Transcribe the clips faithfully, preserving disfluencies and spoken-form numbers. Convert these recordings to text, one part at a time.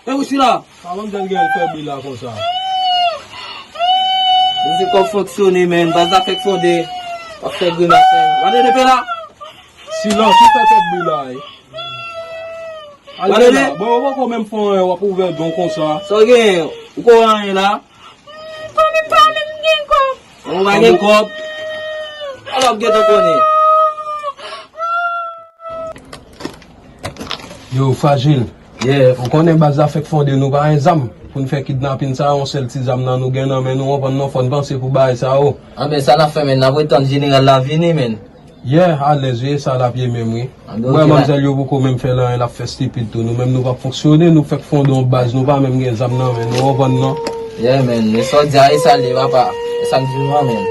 E ou sila? Sa manzèl gen fè bri la konsa? Mizik ap fonksyone, men. Baz la fèk fonde. W ap fè grimas, men. Gade depi la. Silans, ou fè twòp bri la, wi. Al de la. Bon, ou poko menm fè anyen, w ap ouvè don konsa. Sa w gen? Ou ko anyen la? Fanmi m pa menm gen kòb. Ou pa gen kòb? Alò, w ap gentan konnen. Yo, Frajil. Yeah. Ou konnen baz la fèk fonde, nou pa gen zam pou n fè kidnapin sa, yon sèl ti zam nan nou gen nan men nou, w konprann non, fò n panse pou bagay sa yo. Anben, sa n ap fè, men, n ap ret tann jeneral la vini, men. Yeah, alèz, wi, e sa l ap ye menm, wi. Anben, wè, ok, manzèl yo poko menm fè l anyen, l ap fè stipid tou. Nou menm, nou p ap fonksyone, nou fèk fonde yon baz, nou pa menm gen zam nan men nou, w konprann non? Yeah, man, e sa w di a, e sa l ye, papa. E sa m di nou an, man.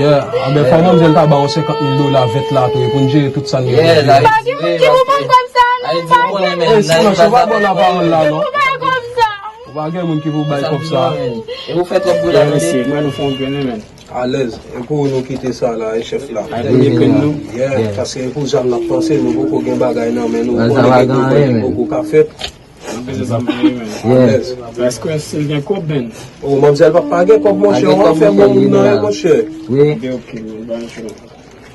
Yeah, anben, fò manzèl ta ba yon senkant mil dola vèt la tou, e pou n jere tout sa n gen pou n jere. Pa gen moun ki pou ban kòb sa, non, pa gen moun ki pou bay kòb sa. Ou pa gen moun ki pou bay kòb sa. E ou fè twòp bri la, mesye, mwen nou fè yon grennen, men. Alèz, e pou nou kite sa la, e chèf la. Alèz, nou pran nou. Yeah, paske e pou zam n ap panse, nou poko gen bagay nan men nou, ou konnen gen pwoblèm ki poko ka fèt. Nou bezwen zam nan, men. Alèz. Èske si l gen kòb, men? O, manmzèl p ap pa gen kòb, monchè, w ap fè bon moun nan, wi, monchè. Wi. Ok, men, ba nou chou.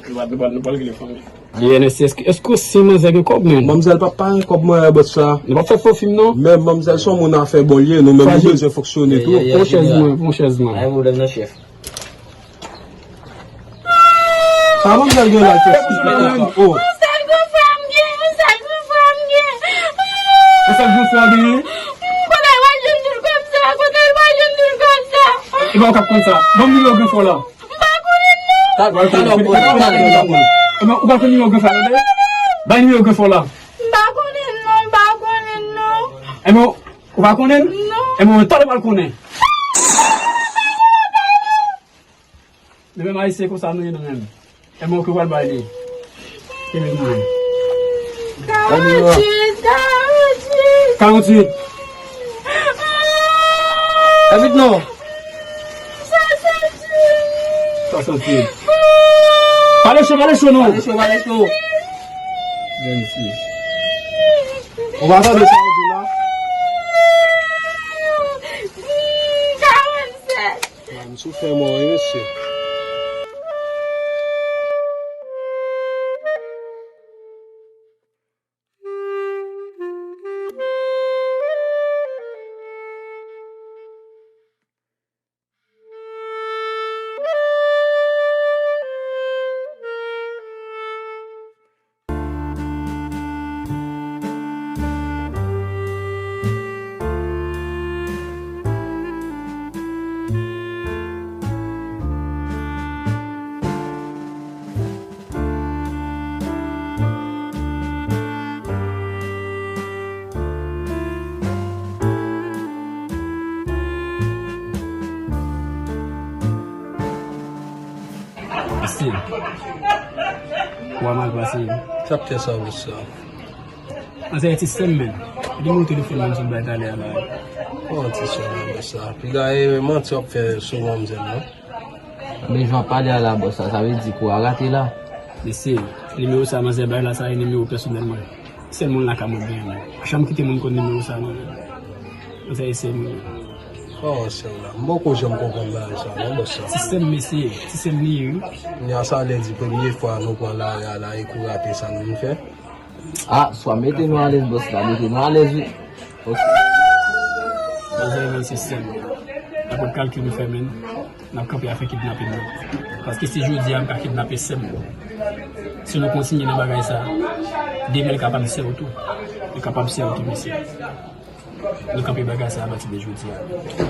Nou pral, nou pral, nou pral regle fanmi. Ye, mesye, èske, èske w si manzè gen kòb, men? Manmzèl p ap pa gen kòb, mwen, bòs la. Nou p ap fè fo fim, non? Men manmzèl se yon moun afè bon l ye, nou menm nou bezwen fonksyone tou. Pran chèz mwen, pran chèz mwen. Pa gen pwoblèm, non, chèf. Sa manmzèl gen la, chèf? Oh. Yon sèl gran frè m gen, yon sèl gran frè m gen. Yon sèl gran frè w genyen? M konnen w al jwenn tout kòb sa, kote w al jwenn tout kòb sa? E pa w k ap konn sa. Ban m nimewo gran frè w la. M pa konnen non. Talè, talè, talè, talè. Ebyen, ou pa konn nimewo gran frè la, tande? Bay nimewo gran frè w la. M pa konnen non, m pa konnen non. Ebyen, ou pa konnen? Non. Ebyen, talè w pral konnen. Nou menm ayisyen konsa nou ye nou menm. Ebyen, ou ki pral bay li. Ki menm nou ye. Karanntuit, karanntuit. Karanntuit. Evit non. Swasanntuit. Swasanntuit. Pale cho, pale cho non. Pale cho, pale cho. Vennsis. Ou pa tande sa ou di la? Karannsèt. Mwen, m sou fè mwen, wi, mesye. Mesye, w a mal pase. Sa k fè sa, bòs la? Manzè ti sè m, men. Li monte telefòn nan sou bay talè a la. Kòman ti sè m, bòs la? Piga e manti w ap fè sou manmzèl, non? Men jan w ap pale a la, bòs la, sa vle di kou a rate la. Mesye, nimewo sa manzè bay la, sa e nimewo pèsonèl mwen. Sèl moun lakay mwen genyen, men. Pa janm kite moun konn nimewo sa, non. Manzè e sè mwen. Kòman sè w la? M poko janm konprann bagay sa, non, bòs la. Ti sè m, mesye. Ti sè m li ye, wi. Kounye a sa lè di premye fwa nou pran lari a la e kou rate sa nou vin fè. Ah, swa mete nou alèz, bòs la, mete nou alèz, wi. Ok. Manzè, men se sè m. Daprè kalkil nou fè, men. N ap kanpe afè kidnapin nan. Paske si jodi a m ka kidnape sè m, si nou kontinye nan bagay sa, demen l kapab sè w tou. Li kapab sè w tou, mesye. Nou kanpe bagay sa apati de jodi a.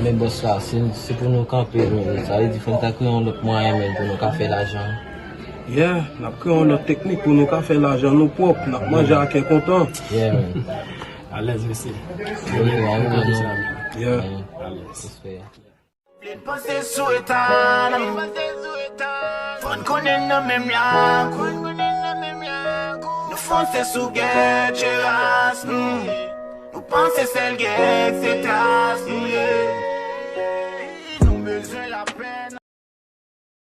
Men bòs la, se, se pou nou kanpe, men sa vle di fò n ta kreye yon lòt mwayen, men, pou nou ka fè lajan. Yeah, n ap kreye yon lòt teknik pou nou ka fè lajan nou pwòp. N ap manje a kè kontan. Yeah, men. Alèz, mesye. Yeah. Alèz. Respè. Vle panse sou eta n. Fò n konnen nan menm lakou. Nou fonse sou gèt jeras nou. Nou panse sèl gèt se tas nou ye.